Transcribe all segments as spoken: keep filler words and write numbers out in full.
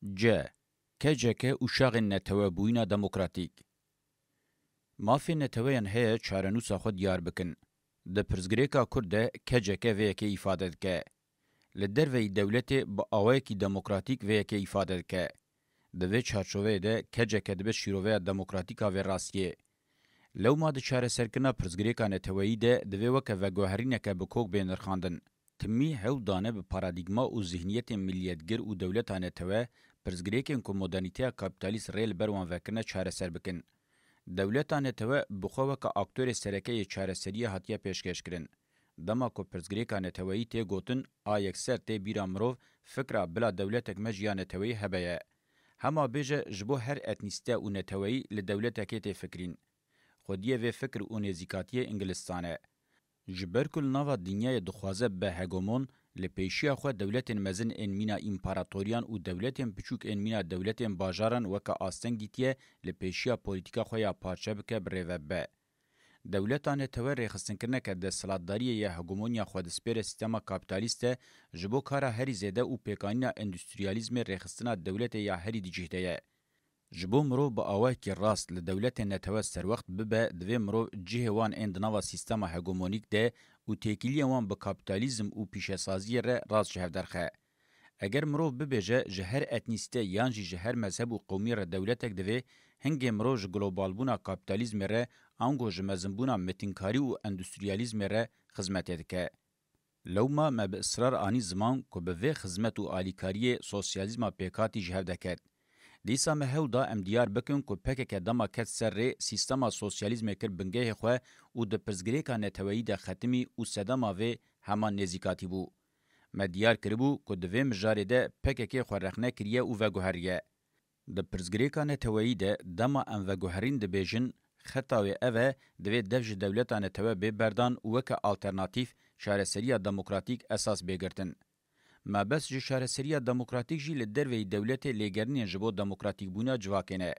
C. K C K û şaxên netewebûyîna demokratîk. Mafê neteweyên heye çarenûsa xwe diyar bikin. Di pirsgirêka Kurd de K C K vê yekê îfade dike. Li derveyî dewletê bi awayekî demokratîk vê yekê îfade dike. Di vê çarçoveyê de K C K dibe şîroveya demokratîk a vê rastiyê. Lewma di çareserkirina pirsgirêka neteweyî de divê weke veguherîneke bi kok bê nirxandin. Timî hewl dane bi paradîgma û zihniyetên miliyetgir û dewleta netewe pirsgirêkên ku modernîteya kapîtalîst rê li ber wan vekirine çareser bikin. Dewleta netewe bi xwe weke aktorê sereke yê çareseriyê hatiye pêşkêşkirin. Dema ku pirsgirêka neteweyî tê gotin, a yekser tê bîra mirov fikra bila dewletek mejî ya neteweyî hebe ye. Hema bêje ji bo her etnîste û neteweyî li dewletekê tê fikirîn. Xwediyê vê fikr û nêzîkatiyê Îngilistan e. Ji ber ku li nava dinyayê dixwaze bibe hegemon, li pêşiya xwe dewletên mezin ên mîna împaratoriyan û dewletên piçûk ên mîna dewletên bajaran weke asteng dîtiye, li pêşiya polîtîka xwe ya parçe bike, birêve bibe. Dewleta netewe rêxistinkirineke desthilatdariyê ya hegemonya xwe dispêre sîstema kapîtalîst e, ji bo kara herî zêde û pêkanîna endustriyalîzmê rêxistina dewletê ya herî di cih de ye. Ji bo mirov bi awayekî rast li dewletên netewe serwext bibe, divê mirov cihê wan ên di nava sîstema hegemonîk de û têkiliyên wan bi kapîtalîzm û pîşesaziyê re rast ji hev derxe. Eger mirov bibêje ji her etnîste yan jî ji her mezheb û qewmî re dewletek divê, hingê mirov ji globalbûna kapîtalîzmê re ango ji mezinbûna metinkarî û endustriyalîzmê re xizmetê dike. Lewma me bi israr anî ziman ku bi vê xizmet û alîkariyê sosyalîzma pêkhatî ji hev deket. Dîsa me hewl da em diyar bikin ku P K K dema ket ser rê sîstema sosyalîzmê kir bingehê xwe û di pirsgirêka neteweyî de xetimî û sedema vê heman nêzîkatî bû. Me diyar kiribû ku di vê mijarê de P K K xwe rexne kiriye û veguheriye. Di pirsgirêka neteweyî de dema em veguherîn dibêjin, xeta wê ev e, divê dev ji dewleta netewe bê berdan û weke alternatîf çareseriya demokratîk esas bê girtin. Mebest ji çareseriya demokratîk jî li derveyî dewletê lêgerînên ji bo demokratîkbûna civakê ne.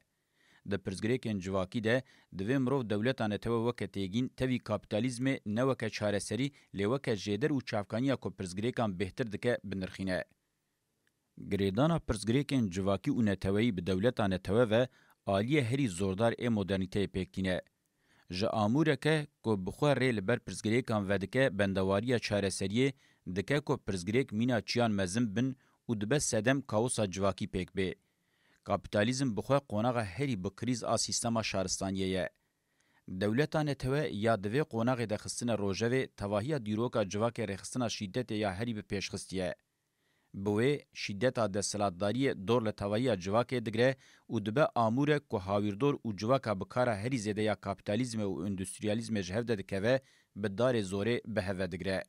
Di pirsgirêkên civakî de divê mirov dewleta netewe weke têgîn tevî kapîtalîzmê ne weke çareserî, lê weke jêder û çavkaniya ku pirsgirêkan bêhtir dike binirxîne. Girêdana pirsgirêkên civakî û neteweyî bi dewleta netewe ve aliyê herî zordar ê modernîteyê pêk tîne. Ji amûreke ku bi xwe rê li ber pirsgirêkan vedike bendewariya çareseriyê, dike ku pirsgirêk mîna çiyan mezin bin û dibe sedem kaosa civakî pêk bê. Kapîtalîzm bi xwe qonaxa herî bi krîz a sîstema şaristaniyê ye. Dewleta netewe ya di vê qonaxê de xistine rojevê, tevahiya dîroka civakê rêxistina şîdetê ya herî bi pêş xistiye. Bi wê, şîdeta desthilatdariyê dor li tevahiya civakê digre û dibe amûrek ku hawîrdor û civaka bi kara herî zêde ya kapîtalîzmê û endustriyalîzmê ji hev de dikeve, bi darê zorê bi hev ve digre.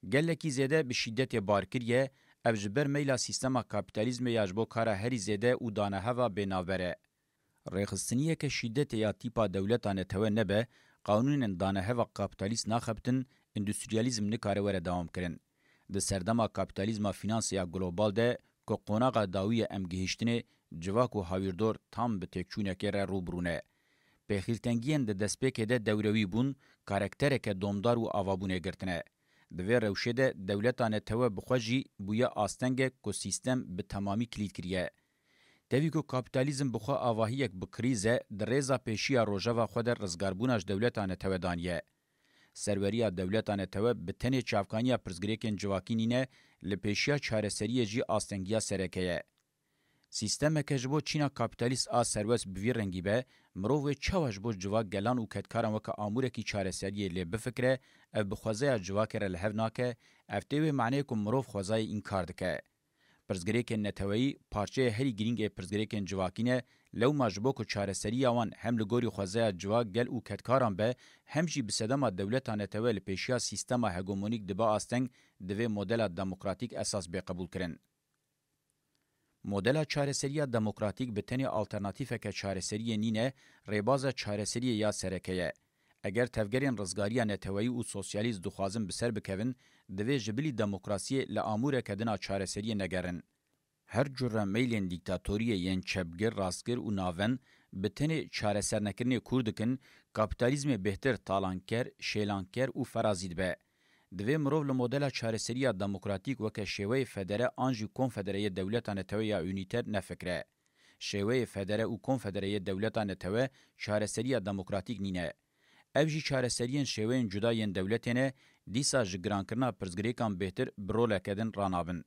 Gelekî zêde bi şîdetê bar kiriye, ev ji ber meyla sîstema kapîtalîzmê ya ji bo kara herî zêde û daneheva bênavber e. Rêxistiniyeke şîdetê ya tîpa dewleta netewe nebe, qanûnên daneheva kapîtalîst naxebitin, endustriyalîzm nikare were dewamkirin. Di serdema kapîtalîzma fînansê ya global de ku qonaxa dawî ye em gihîştinê, civak û hawîrdor tam bi têkçûnekê re rû bi rû ne. Pêxîrtengiyên di destpêkê de dewrewî bûn, karaktereke domdar û avabûnê girtine. Di vê rewşê de dewleta netewe bi xwe jî bûye astengek ku sîstem bi temamî kilît kiriye. Tevî ku kapîtalîzm bi xwe avahiyek bi krîz e, di rêza pêşiya rojeva xwe de rizgarbûna ji dewleta netewe daniye. Serweriya dewleta netewe bi tenê çavkaniya pirsgirêkên civakî nîne, li pêşiya çareseriyê jî astengiya sereke ye. Sîstemeke ji bo çîna kapîtalîst a serwest bi vî rengî be, mirov wê çawa ji bo civak, gelan û kedkaran weke amûrekî çareseriyê lê bifikire, ev bi xwezaya civakê re li hev nake, ev tê wê maneyê ku mirov xwezayê înkar dike. Pirsgirêkên neteweyî parçeyê herî girîng ê pirsgirêkên civakî ne, lewma ji bo ku çareseriya wan hem li gorî xwezaya civak, gel û kedkaran be, hem jî bi sedema dewleta netewe li pêşiya sîstema hegemonîk dibe asteng, divê modela demokratîk esas bê qebûlkirin. Modela çareseriya demokratîk bi tenê alternatîfeke çareseriyê nîne, rêbaza çareseriyê ya sereke ye. Eger tevgerên rizgariya neteweyî û sosyalîst dixwazin bi ser bikevin, divê ji bilî demokrasiyê li amûreke din a çareseriyê negerin. Her cure meylên dîktatoriyê yên çepgir, rastgir û navend bi tenê çaresernekirinê kûr dikin, kapîtalîzmê bêhtir talanker, şêlanker û ferazî dibe. Divê mirov li modela çareseriya demokratîk weke şêweyê federe an jî konfedere yê dewleta netewe ya unîter nefikre. Şêweyê federe û konfedere yê dewleta netewe çareseriya demokratîk nîne. Ev jî çareseriyên şêweyên cuda yên dewletê ne, dîsa ji girankirina pirsgirêkan bêhtir bi roleke din ranabin.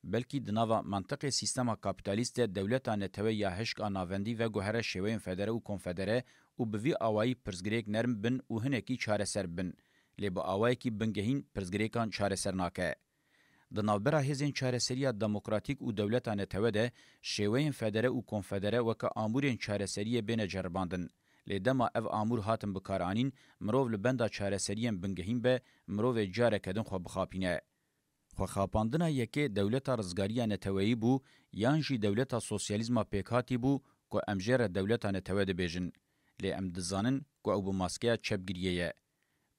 Belkî di nava mentiqê sîstema kapîtalîst de dewleta netewe ya hişk a navendî veguhere şêweyên federe û konfedere û bi vî awayî pirsgirêk nerm bin û hinekî çareser bin, lê bi awayekî bingehîn pirsgirêkan çareser nake. Di navbera hêzên çareseriya demokratîk û dewleta netewe de şêweyên federe û konfedere weke amûrên çareseriyê bêne ceribandin. Lê dema ev amûr hatin bikaranîn, mirov li benda çareseriyên bingehîn be, mirovê careke din xwe bixapîne. Xwexapandina yekê dewleta rizgariya neteweyî bû yan jî dewleta sosyalîzma pêkhatî bû ku em jê re dewleta netewe dibêjin. Lê em dizanin ku ew bi maskeya çepgiriyê ye.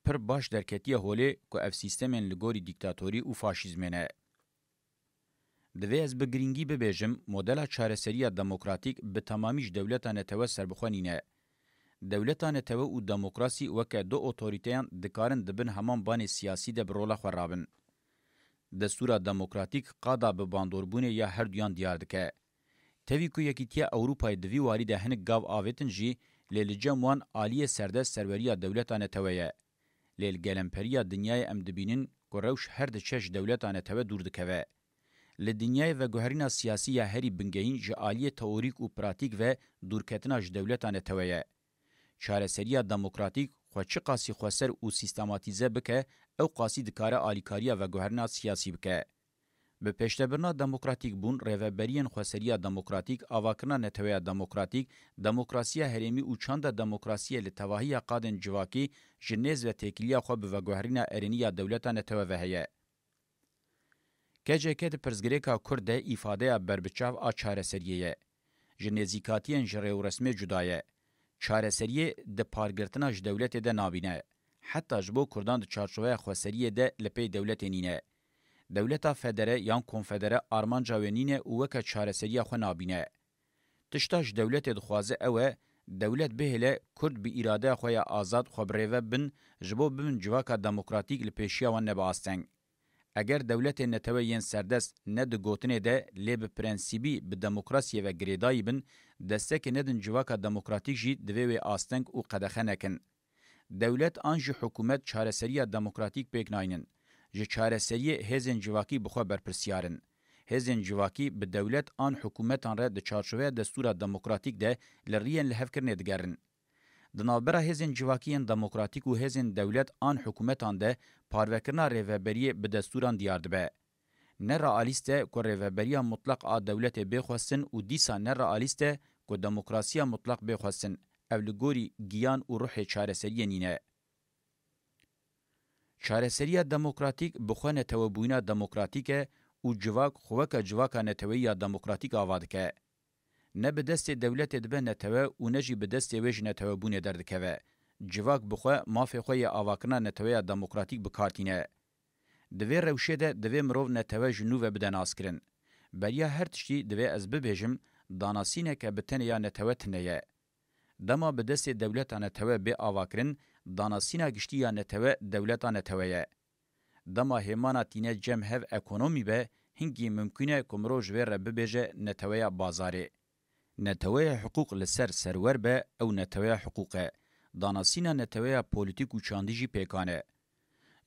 Pir baş derketiye holê ku ev sîstemên li gorî dîktatorî û faşîzmê ne. Divê ez bi girîngî bibêjim, modela çareseriya demokratîk bi temamî ji dewleta netewe serbixwe nîne. Dewleta netewe û demokrasî weke du otorîteyan dikarin di bin heman banê siyasî de bi rola xwe rabin. Destûra demokratîk qada bi bandorbûnê ya herduyan diyar dike. Tevî ku Yekîtiya Ewropayê di vî warî de hinik gav avêtin jî, lê li cem wan aliyê serdest serweriya dewleta netewe ye. Lê li gelemperiya dinyayê em dibînin ku rewş her diçe ji dewleta netewe dûr dikeve. Li dinyayê veguherîna siyasî ya herî bingehîn ji aliyê teorîk û pratîk ve dûrketina ji dewleta netewe ye. Çareseriya demokratîk xwe çiqasî xweser û sîstematîze bike, ew qasî dikare alîkariya veguherîna siyasî bike. Bi pêştebirina demokratîk bûn, rêveberiyên xweseriya demokratîk, avakirina neteweya demokratîk, demokrasiya herêmî û çanda demokrasiyê li tevahiya qadên civakî ji nêz ve têkiliya xwe bi veguherîna erênî ya dewleta netewe ve heye. K C K di pirsgirêka Kurd de îfadeya berbiçav a çareseriyê ye. Ji nêzîkatiyên ji rêwresmê cuda ye. Çareseriyê di pargirtina ji dewletê de nabîne. Heta ji bo Kurdan di çarçoveya xweseriyê de li pey dewletê nîne. Dewleta federe yan konfedere armanca wê nîne û weke çareseriya xwe nabîne. Tişta ji dewletê dixwaze ew e, dewlet bihêle Kurd bi îradeya xwe ya azad xwe bi rêve bin, ji bo bibin civaka demokratîk li pêşiya wan nebe asteng. Eger dewletên netewe yên serdest ne di gotinê de, lê bi prensîbî bi demokrasiyê ve girêdayî bin, destekê nedin civaka demokratîk jî divê wê asteng û qedexe nekin. Dewlet an jî hikûmet çareseriya demokratîk pêk naynin. Ji çareseriyê hêzên civakî bi xwe berpirsiyar in. Hêzên civakî bi dewlet an hikûmetan re di çarçoveya destûra demokratîk de li riyên lihevkirinê digerin. Di navbera hêzên civakî yên demokratîk û hêzên dewlet an hikûmetan de parvekirina rêveberiyê bi destûran diyar dibe. Ne realîst e ku rêveberiya mutlaq a dewletê bê xwestin û dîsa ne realîst e ku demokrasiya mutlaq bê xwestin. Ev li gorî giyan û ruhê çareseriyê nîne. Çareseriya demokratîk bi xwe netewebûyîna demokratîk e û civak xwe weke civaka neteweyî ya demokratîk ava dike. Ne bi destê dewletê dibe netewe û ne jî bi destê wê ji netewebûnê derdikeve. Civak bi xwe mafê xwe yê avakirina neteweya demokratîk bi kar tîne. Di vê rewşê de divê mirov netewe ji nû ve bide naskirin. Beriya her tiştî divê ez bibêjim, danasîneke bi tenê ya netewe tune ye. Dema bi destê dewleta netewe bê avakirin, danasîna giştî ya netewe dewleta netewe ye. Dema hêmana tîne cem hev ekonomî be, hingî mimkûn e ku mirov ji vê re bibêje neteweya bazarê. Neteweya hiqûq li ser serwer be, ew neteweya hiqûq e. Danasîna neteweya polîtîk û çandî jî pêkan e.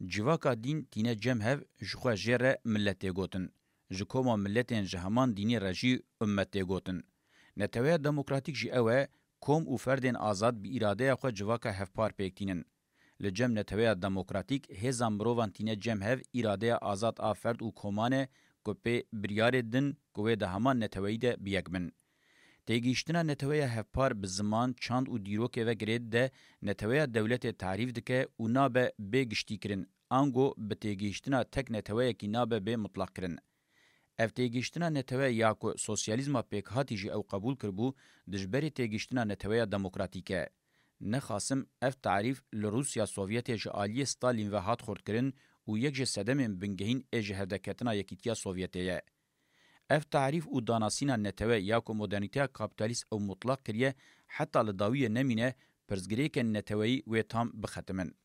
Civaka dîn tîne cem hev, ji xwe jê re millet tê gotin. Ji koma milletên ji heman dînî re jî ummet tê gotin. Neteweya demokratîk jî ew e, kom û ferdên azad bi îradeya xwe civaka hevpar pêk tînin. Li cem neteweya demokratîk hêza mirovan tîne cem hev îradeya azad a ferd û koman e ku pê biryarê din ku wê di heman neteweyî de bi yek bin. Têgihiştina neteweya hevpar bi ziman, çand û dîrokê ve girê dide, neteweya dewletê tarîf dike û nabe bê giştîkirin, ango bi têgihiştina tek neteweyekî nabe bê mutlaqkirin. Ev têgihiştina netewe ya ku sosyalîzma pêkhatî jî ew qebûl kiribû, dijberê têgihiştina neteweya demokratîk e. Nexasim ev tarîf li Rûsya Sovyetê ji aliyê Stalîn ve hat xurtkirin û yek ji sedemên bingehîn ê ji hevdeketina Yekîtiya Sovyetê ye. Ev tarîf û danasîna netewe ya ku modernîteya kapîtalîst ew mutlaq kiriye, heta li dawiyê nemîne pirsgirêkên neteweyî wê tam bixetimin.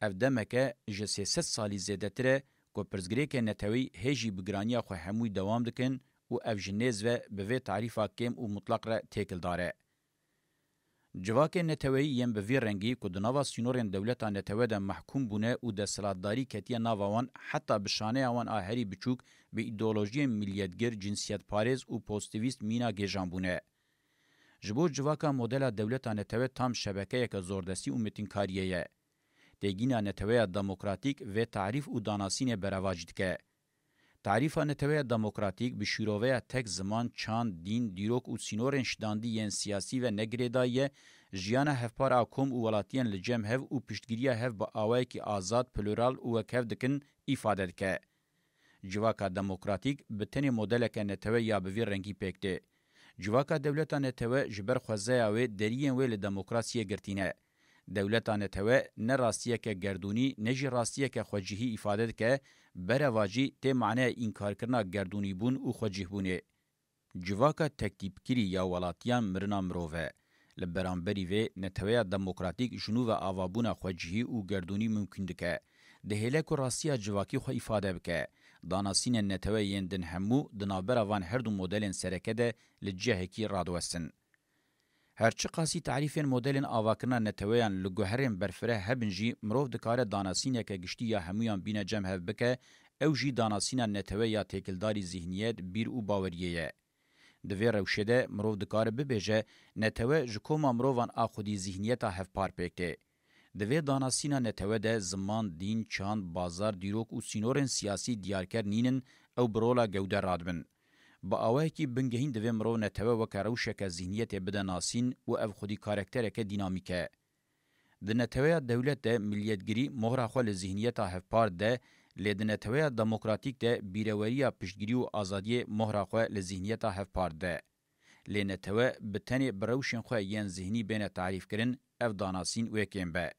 Ev demeke ji sê sed salî zêdetir e ku pirsgirêkên neteweyî hê jî bi giraniya xwe hemûyî dewam dikin û ev ji nêz ve bi vê tarîfa kêm û mutlaq re têkildar e. Civakên neteweyî yên bi vî rengî ku di nava sînorên dewleta netewe de mehkûm bûne û desthilatdarî ketiye nava wan, heta bi şaneya wan a herî biçûk bi îdeolojiyên miliyetgir, cinsiyetparêz û pozîtîvîst mîna gêjan bûne. Ji bo civaka modela dewleta netewe tam şebekeyeke zordestî û metinkariyê ye. Têgîna neteweya demokratîk vê tarîf û danasînê berevajî dike. Tarîfa neteweya demokratîk bi şîroveya tek ziman, çand, dîn, dîrok û sînorên şidandî yên siyasî ve ne girêdayî ye, jiyana hevpar a kom û welatiyên li cem hev û piştgiriya hev bi awayekî azad, plural û wekhev dikin, îfade dike. Civaka demokratîk bi tenê modeleke netewe ya bi vî rengî pêk tê. Civaka dewleta netewe ji ber xwezeya wê deriyên wê li demokrasiyê girtî ne. Dewleta netewe ne rastiyeke gerdûnî ne jî rastiyeke xwecihî îfade dike, berevajî tê maneya înkarkirina gerdûnîbûn û xwecihbûnê. Civaka tektîpkirî ya welatiyan mirina mirov e. Li beramberî vê, neteweya demokratîk ji nû ve avabûna xwecihî û gerdûnî mimkûn dike. Dihêle ku rastiya civakî xwe îfade bike. Danasînên netewe yên din hemû di navbera van her du modelên sereke de li cihekî radiwestin. Her çiqasî tarîfên modelên avakirina neteweyan li guherên berfireh hebin jî, mirov dikare danasîneke giştî ya hemûyan bîne cem hev bike, ew jî danasîna netewe ya têkildarî zîhniyet, bîr û baweriyê ye. Di vê rewşê de mirov dikare bibêje, netewe ji koma mirovan a xwedî zîhniyeta hevpar pêk tê. Di vê danasîna netewe de ziman, dîn, çand, bazar, dîrok û sînorên siyasî diyarker nînin, ew bi rola gewde radibin. Bi awayekî bingehîn divê mirov netewe weke rewşeke zîhniyetê bide nasîn û ev xwedî karaktereke dînamîk e. Di neteweya dewlet de miliyetgirî mohra xwe li zîhniyeta hevpar dide, lê di neteweya demokratîk de bîreweriya piştgirî û azadiyê mohra xwe li zîhniyeta hevpar dide. Lê netewe bi tenê bi rewşên xwe yên zihnî bêne tarîfkirin, ev danasîn wê kêm be.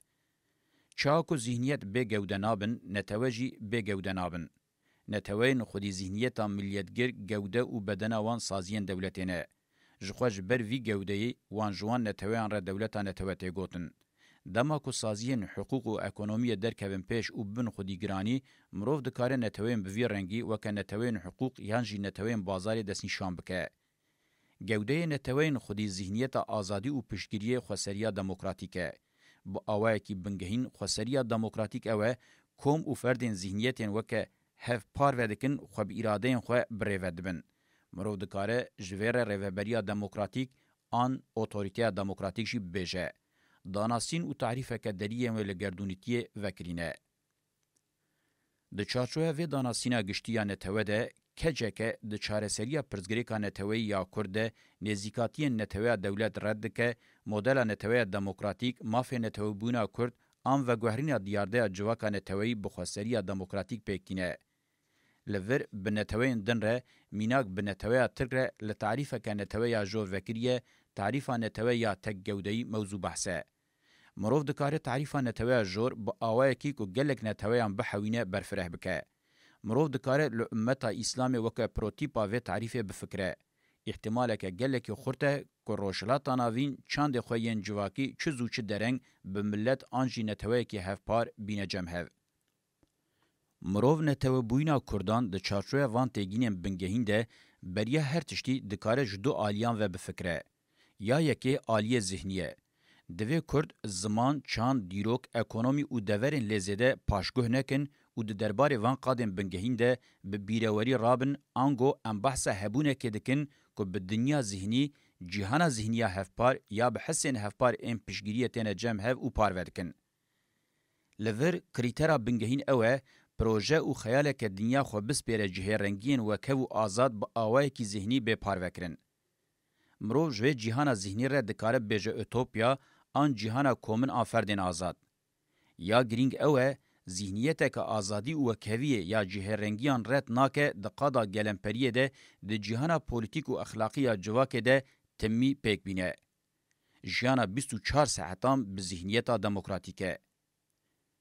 Çawa ku zîhniyet bê gewde nabin, netewe jî bê gewde nabin. Neteweyên xwedî zîhniyeta miliyetgir, gewde û bedena wan saziyên dewletê ne. Ji xwe ji ber vî gewdeyî wan ji wan neteweyan re dewleta netewe tê gotin. Dema ku saziyên hiqûq û ekonomiyê derkevin pêş û bibin xwedî giranî, mirov dikare neteweyên bi vî rengî weke neteweyên hiqûq yan jî neteweyên bazarê destnîşan bike. Gewdeyê neteweyên xwedî zîhniyeta azadî û piştgiriyê xweseriya demokratîk e. Bi awayekî bingehîn xweseriya demokratîk ew e, kom û ferdên zîhniyetên weke hev parve dikin, xwe bi îradeyên xwe birêve dibin. Mirov dikare ji vê re rêveberiya demokratîk an otorîteya demokratîk jî bibêje. Danasîn û tarîfeke deriyên wê li gerdûnîtiyê vekirîne. Di çarçoya vê danasîna giştî ya netewe de, keceke di çareseriya pirsgirêka neteweyî ya Kurd de nêzîkatiyên neteweya dewlet red dike, modela neteweya demokratîk, mafê netewebûna Kurd an veguherîna diyardeya civaka neteweyî bi xweseriya demokratîk pêk tîne. Li vir bi neteweyên din re, mînak bi neteweya Tirk re li tarîfeke netewe ya jor vekiriye, tarîfa netewe ya tek gewdeyî mewzû behs e. Mirov dikare tarîfa neteweya jor bi awayekî ku gelek neteweyan bihewîne berfireh bike. Mirov dikare li ummeta Îslamê weke protîpa vê tarîfê bifikire. Îhtimaleke gelekî xurt e ku Rojhilata Navîn çandê xwe yên civakî çi zû çi dereng bi milet an jî neteweyekî hevpar bîne cem hev. Mirov netewebûyîna Kurdan di çarçoya van têgînên bingehîn de beriya her tiştî dikare ji du aliyan ve bifikire. Ya yekê aliyê zihnî ye. Divê Kurd ziman, çand, dîrok, ekonomî û deverên lê zêde paşguh nekin û di derbarê van qadên bingehîn de bi bîrewerî rabin, ango em behsa hebûnekê dikin ku bi dinya zihnî, cîhana zihnî ya hevpar ya bi hisên hevpar ên piştgiriyê têne cem hev û parve dikin. Li vir krîtera bingehîn ew e, proje û xeyaleke dinya xwe bispêre cihê rengiyên wekhev û azad bi awayekî zihnî bê parvekirin. Mirov ji vê cîhana zihnî re dikare bibêje utopya an cîhana komin a ferdên azad. Ya girîng ew e, zihniyeteke azadî û wekheviyê ya cihêrengiyan red nake di qada gelemperiyê de di cîhana polîtîk û exlaqî ya civakê de timî pêk bîne. Jiyana bîst û çar saetan bi zihniyeta demokratîk e.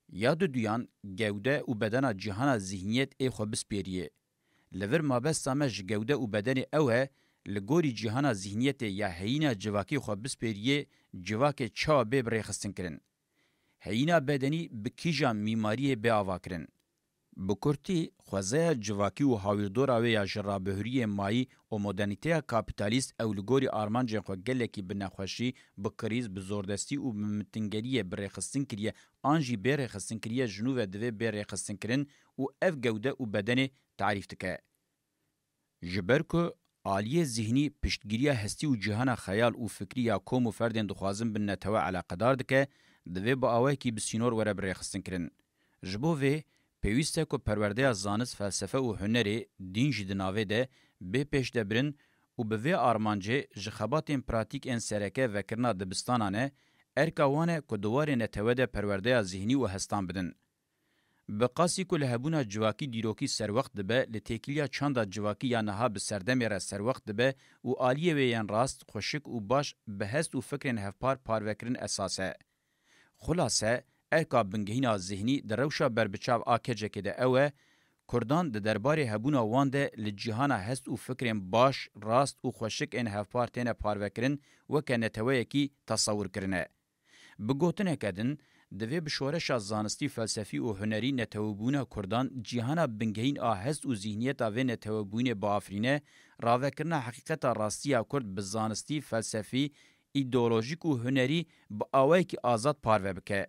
Ya duduyan, gewde û bedena cîhana zihniyet ê xwe bispêriyê. Li vir mabesta me ji gewde û bedenê ew e, li gorî cîhana zihniyetê ya heyîna civakî xwe bispêriyê, civakê çawa bê bi rêxistin kirin. heyîna bedenî bi kîja mîmariyê bê avakirin. Bi kurtî, xwezaya civakî û hawîrdora wê ya ji rabihuriyê mayî û modernîteya kapîtalîst ew li gorî armancên xwe gelekî bi nexweşî, bi krîz, bi zordestî û bi mitingeriyê bi rêxistin kiriye an jî bê rêxistin kiriye ji nû ve divê bê rêxistinkirin û ev gewde û bedenê tarîf dike. Ji ber ku aliyê zihnî piştgiriya hestî û cîhana xeyal û fikrî ya kom û ferdên dixwazin bin netewe eleqedar dike, divê bi awayekî bi sînor were bi rêxistin kirin. Ji bo vê, pêwîst e ku perwerdeya zanist, felsefe û hunerê, dîn jî di navê de, bê pêşdebirin û bi vê armancê ji xebatên pratîk ên sereke vekirina dibistanan e, erka wan e ku di warê netewe de perwerdeya zihnî û hestan bidin. Bi qasî ku li hebûna civakî dîrokî serwext dibe, li têkiliya çanda civakî ya niha bi serdemê re serwext dibe û aliyê wê yên rast, xweşik û baş bi hest û fikrên hevpar parvekirin esas e. Xulase, erka bingehîna zihnî di rewşa berbiçav a kecekê de ew e, Kurdan di derbarê hebûna wan de li cîhana hest û fikrên baş, rast û xweşik ên hevpar têne parvekirin weke neteweyekî tesewir kirine. Bi gotineke din, divê bi şoreşa zanistî, felsefî û hunerî netewebûna Kurdan cîhana bingehîn a hest û zîhniyeta vê netewebûyînê biafirîne, ravekirina heqîqeta rastî ya Kurd bi zanistî, felsefî, îdeolojîk û hunerî bi awayekî azad parve bike.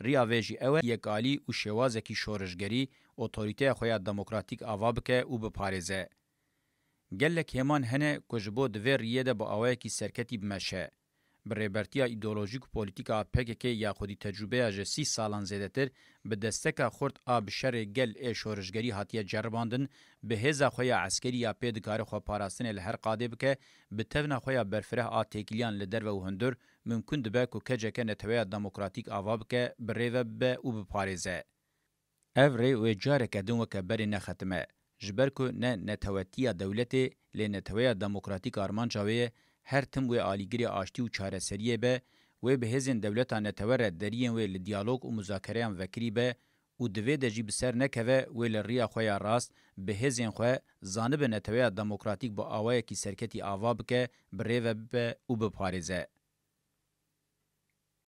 Riya vê jî ew e yekalî û şêwazekî şorişgerî, otorîteya xwe ya demokratîk ava bike û biparêze. Gelek hêman hene ku ji bo di vê riyê de bi awayekî serketî bimeşe. Bi rêbertiya îdeolojîk û polîtîk a P K K ya xwedî tecrûbeya ji sî salan zêdetir, bi desteka xurt a bi şerê gel ê şorişgerî hatiye ceribandin, bi hêza xwe ya eskerî ya pê dikare xweparastinê li her qadê bike, bi tevna xwe ya berfireh a têkiliyan li derve û hundir, mimkun dibe ku keceke neteweya demokratîk ava bike, bi rê ve bibe û biparêze. Ev rê wê careke din weke berê nexetime. Ji ber ku ne netewetiya dewletê, lê neteweya demokratîk armanca wê ye, her tim wê alîgirê aştî û çareseriyê be, wê bi hêzên dewleta netewe re deriyên wê li diyalog û muzakereyan vekirî be û di vê de jî bi ser nekeve, wê li riya xwe ya rast, bi hêzên xwe, zanibe neteweya demokratîk bi awayekî serketî ava bike, bi rê ve bibe û biparêze.